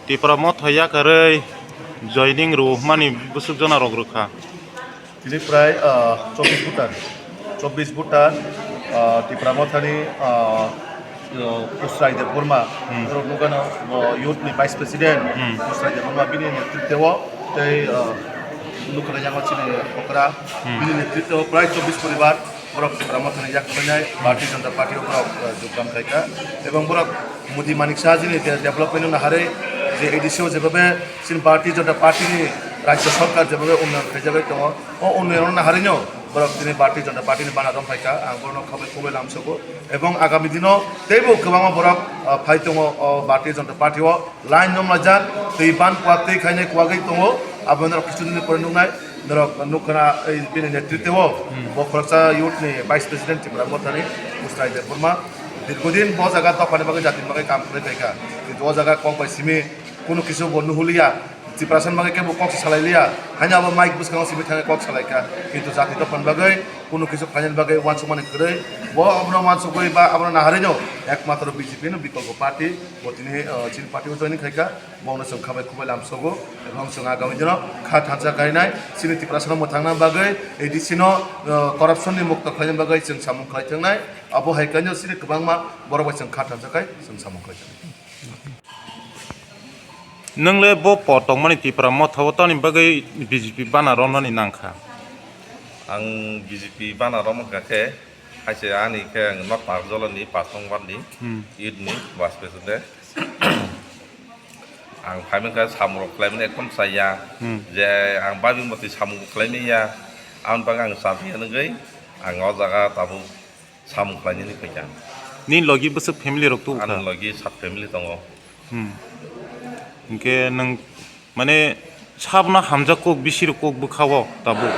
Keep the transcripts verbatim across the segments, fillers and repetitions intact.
Tipra motha yakarwi joining rwmani bwswk jona rok rwkha. Tini prai, ah, chobbish voter, chobbish voter, ah, Tipra mothani, ah, ah, Kusrai Debbarma, Hmm. borok nukano, bo youth ni vice president, Hmm. Kusrai Debbarma bini netritwo tei, ah, nukana yango chini okra, Hmm. bini netritwo prai chobbish poribar. Borok Tipra mothani yak khlainai, Bharatiya Janata Party o borok, eh, jogdan khaikha. Ebong borok Modi Manik Shah jini de-, development no naharwi je A D C o jebebe chini Bharatiya Janata Party ni rajya sarkar jebebe unnayan khaijagwi tongo, o unnayan no naharwino borok tini Bharatiya Janata Party ni bana rom phaikha, ang borokno khabai khulbai lamsogo. Ebong agami dino teibo kwbangma borok, eh, phai tongo o Bharatiya Janata Party o. Line no majak, twi ban kuak twi khainai kuagwi tongo, abo norok kisu dini pore nuknai, norok nukna, ei, bini netritwo, Hmm. bo khoroksa youth ni vice president Tipra mothani, Kusrai Debbarma, dirgodin bo jaga dophani bagwi jatini bagwi kam khlai phaikha, kintu o jaga kok bai simi kunu kisu bo nuhuliya, Tiprasani bagwi kebo kok salai liya, haino abo mic bwskango simi thangwi kok salaikha, kintu jati dophani bagwi kunu kisu khlainani bagwi uansukmani kwrwi, bo abono uansukgwi ba abono naharwino ekmatro B J P no bikolpo party. Bo tini, uh, chini party o joining khaikha, bono chwng khabai khulbai lamsogo, ebong chwng agami dino kha thansa kainai, chini Tiprasano mwthangna bagwi, A D C no, uh, corruption ni mukto khlaina bagwi chwng samung khlai thangnai, abo hai kaino chini kwbangma borok bai chwng kha thansa khai chwng samung khlai thangnai. Nwng le bo po tongmani Tipra motha o tamni bagwi B J P bana romnani nangkha? Ang B J P bana romkha khe, Haise ani khe ang North Park jolani Patong ward ni Hmm. youth ni vice president. Ang phaimani khe samung rok khlaimani ekdom chaya. Hmm. Je ang babing bwtwi samung bo khlaimani ya. Aboni bagwi ang chajak ya nugwi ang o jaga tabuk samung khlainani phaikha. Nini logi bwswk family rok tubu kha? Ani logi sat family tongo. Hmm. Hinkhe nwng mane sabna hamjak kok bisi rok kok bwkha o tabuk.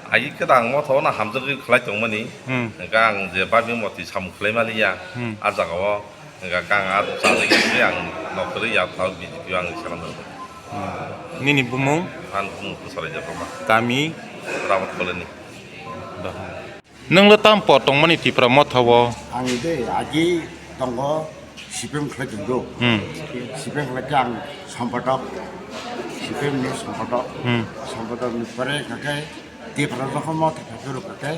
Agi khe ang motha o na hamjagwi khlai tongmani. Hmm. Hinkhe ang je babing motwi samung khlai maliya. Hmm. A jaga o hinkhe ang a chajagwi ang nokhrwi ya thang B J P o ang selam rwdi. Hmm. Nini bumung? Ani bumung Kusrai Debbarma. Kami? Ramat Colony. Dahai. Nwng le tam po tongmani Tipra motha o? Ang de agi tongo C P M khlai tongdo. Hmm. C P M khlai khe ang somphotok, C P M ni somphotok. Hmm. Somphotok ni pore kake Tipra jokhon motha kake rw kake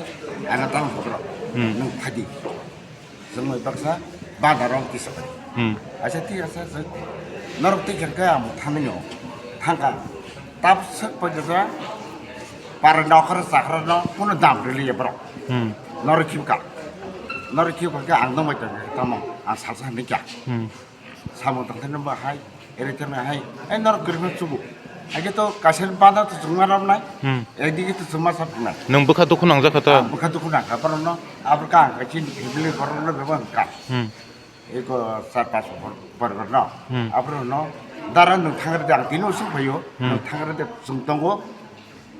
ang tam hobro. Hmm. Nwng phadi. Chwng bai baksa bana rong kisa. Hmm. Acha thik asa chwng norok twi khe ang thanwi no thangkha. Tab swk paikha para nokra chakra no kuno dam rili ya borok. Hmm. Norok khibka. Norok khibka khe ang nungbai tongkha tamo ang salsa hinwi kha. Hmm. Samung tongthai no bahai, ere thai no hai. Ai norok kwrwino chubu. Age to kaisa bana to chwngma romnai. Hmm. Edike to chwngma sa phnai. Nwng bwkha dukhu nangjakha ta? Ah, bwkha dukhu nangkha borokno. Abro ka ang kaisa family borokno bebak wngkha. Hmm. Eko char panch bor-, borok no. Hmm. Aphuru no dara nwng thangre de ang tini usung phaio, Hmm. nwng thangre de chwng tongo.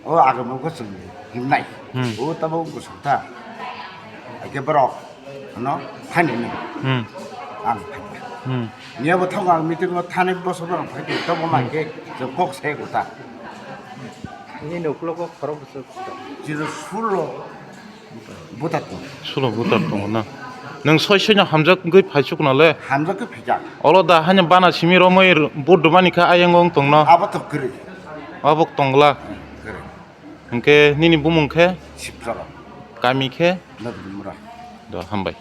O agam ko chwng himnai. Hmm. O tabo ko sota. Ake borok no thani ni. Hmm. Ang thani. Hmm. Niya bo thang ang meeting o thani boso borok phai to tabo Hmm. mai ke chwng kok sai ko ta. Ini noklo ko khorok bwswk. Jino sulo. Butar tong. Sulo butar tongo na. Nwng soi soino hamjak wngwi phaisuk no le? Hamjak khe phaijak. Olo da haino bana simi romwi r-, but rwmani kha ayang wng tong no? Abo to kwrwi. Abo tongla. Kwrwi. Hwnkhe nini bumung khe? Sipcharo. Kami khe? Nabini mura. Do, hambai.